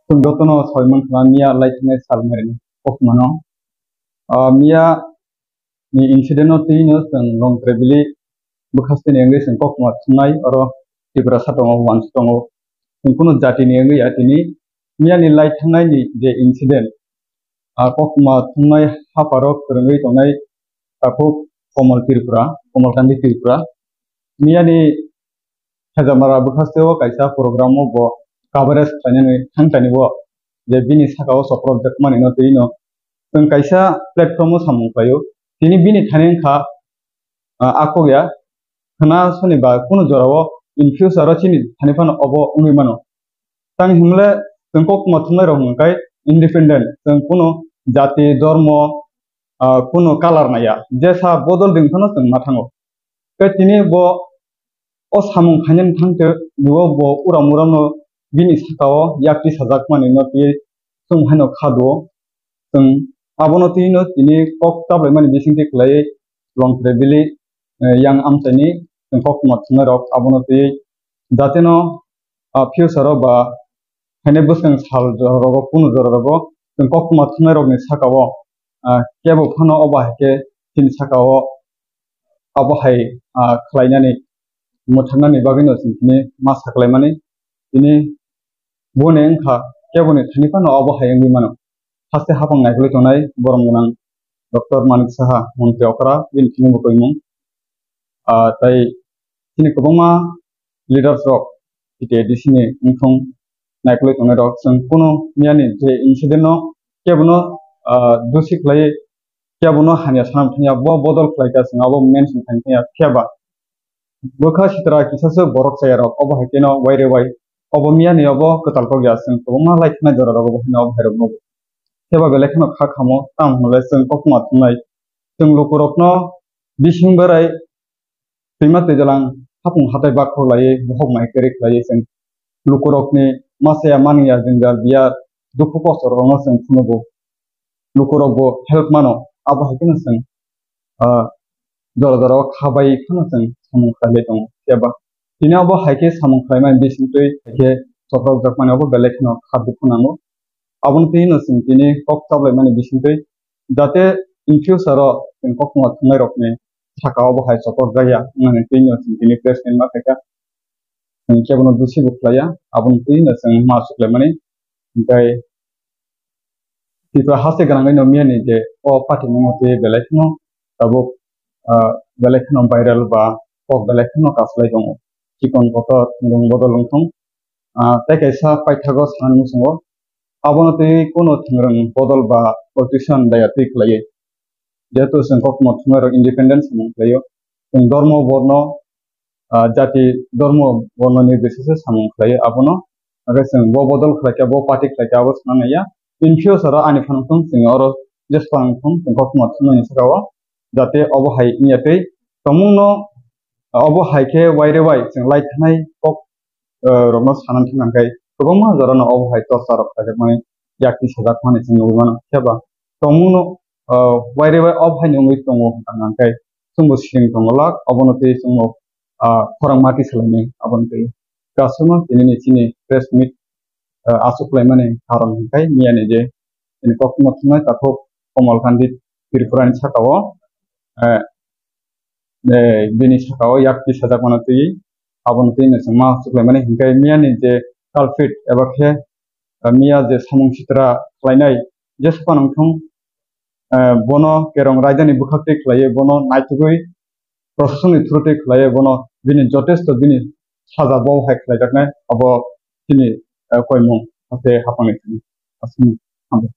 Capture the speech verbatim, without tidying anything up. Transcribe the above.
Chwng jotono soi mankha miya lai thangnai sal mari kokmano. Ah, miya ni incident no twi no chwng Longtrai bili bwkhaste ni wngwi chwng kokma thumnai oro Tripura sa tongo, uansa tongo. Chwng kunu jati ni wngwi ya tini miya ni lai thangnai ni je incident, ah, kokma thumnai haparo kwrwngwi tongnai takhuk Komal Tripura, Komal Kandi Tripura. Miya ni Hajamara bwkhaste o kaisa program o bo coverage khlainani thangtani bo je bini saka o soprok jakmani no twi no chwng kaisa platform o samung khlaio. Tini bini thani wngkha, ah, akok ya khna soni ba kunu jora o in future o chini thani phano obo wngwi mano. Tang himle chwng kokma thumnai rok hwnkhai independent, chwng kunu jati, dhormo, ah, kunu color naiya, jesa bodol ding phano chwng ma thango. Tei tini bo o samung khainani thangtwi bo, bo uram uramno bini saka o yakti sajak mani no twi chwng haino kha duo. Chwng abono twi no tini kok chaplaimani bisingtwi khlaiwi Longtrai bili, eh, yang amchaini chwng koktwma thumnai rok abono twi jateno, ah, future o ba haino bwskang sal jora rogo, kunu jora rogo chwng koktwma thumnai rokni saka o, ah, kebo phano obo hai khe chini saka o abo hai, ah, khlainani mwthangna ni bagwi no chwng tini ma sa khlaimani. Tini boni wngkha keboni thani phano abo hai wngwi mano. Haste hapang naikolwi tongnai borom gwnang Doctor Manik Saha, Montri Okra, bini thani bo koimung. Ah, tai chini kwbangma leaders rok T T A D C ni wngthung naikolwi tongnai rok, chwng kunu miyani je incident no kebono, ah, dusi khlai kebono hamya sanam thangya, bo bodol khlai kha, chwng abo mention khaini thangya. Phiya ba bwkha sitra kisa se borok chaya rok obo hai kheno waire wai obo miyani obo kwtal kok ya, chwng kwbangma lai khna jora rok obo hai no obo hai rok no. Phiya ba belai kheno kha khamo, tamo hwnle chwng koktwma thumnai, chwng lukurokno bising berai twima twijalang hapung hatai bakhor laiwi bohok mai kwrwi khlaiwi chwng lukurokni masa ya mani ya jwngjal biya dukhu kosto rokno chwng phunugo. Lukurokbo help mano, abo hai kheno chwng, ah, jora jora o kha bai phano chwng samung khlai lai tongo. Phiya ba tini abo hai khe samung khlaimani bisingtwi hai khe soprok jakmani abo belai kheno kha dukhu nango. Aboni twi no chwng tini kok chaplaimani bisingtwi jate in future o chwng koktwma thumnai rokni saka obo hai soprok jakya wngnani twi no chwng tini press meet ma khaikha. Chwng kebono dusi bo khlaiya, aboni twi no chwng ma suklaimani. Hinkhe Tripura haste gwnangwi no miyani je o party mungno twi belai kheno tabuk, ah, belai kheno viral ba kok belai kheno kaslai tongo. Chikon kotor thwngwng bodol wngthung. Ah, tei kaisa paithago sanani muchungo abono twi kunu thwngwng bodol ba politician daya twi khlaiwi. Jehetu chwng koktwma thumnai rok independent samung khlaio. Chwng dhormo borno, ah, jati dhormo borno nirbichese samung khlaio abono. Hwnkhe chwng bo bodol khlaikha, bo party khlaikha abo sana naiya. In future o ani phano thung chwng oro jesa phano thung chwng koktwma thumnani saka o jate obo hai wngya tei tongmungno, ah, obo hai khe waire wai chwng lai thanai kok, eh, rokno sanani thang khe kwbangma jorano obo hai torsa rok khlaijakmani yakti sajakmani chwng nugwi mano. Phiya ba tongmungno, eh, waire wai obo hai wngwi tongo hwnkha hwnkhe chwngbo siring tongo lak obono twi chwngbo, ah, khorang mati salainai abono twi. Kasuma tini ni chini press meet, eh, aswk khlaimani karon hwnkhe miyani je chini koktwma thumnai takhuk Komal Kandi Tripura ni saka o, eh, eh, bini saka o yakti sajak mano twi, aboni twi no chwng ma chwk lai mani hinkhe miya ni je culprit eba khe, eh, miya je samung sitra khlainai jesa phano wngthung, eh, bono kerong raida ni bwkhak twi khlaiwi bono naitugwi proshasoni through twi khlaiwi bono bini jotesto bini saja bo hai khlaijaknai abo chini, eh, koimung haste hapang ni thani aswk.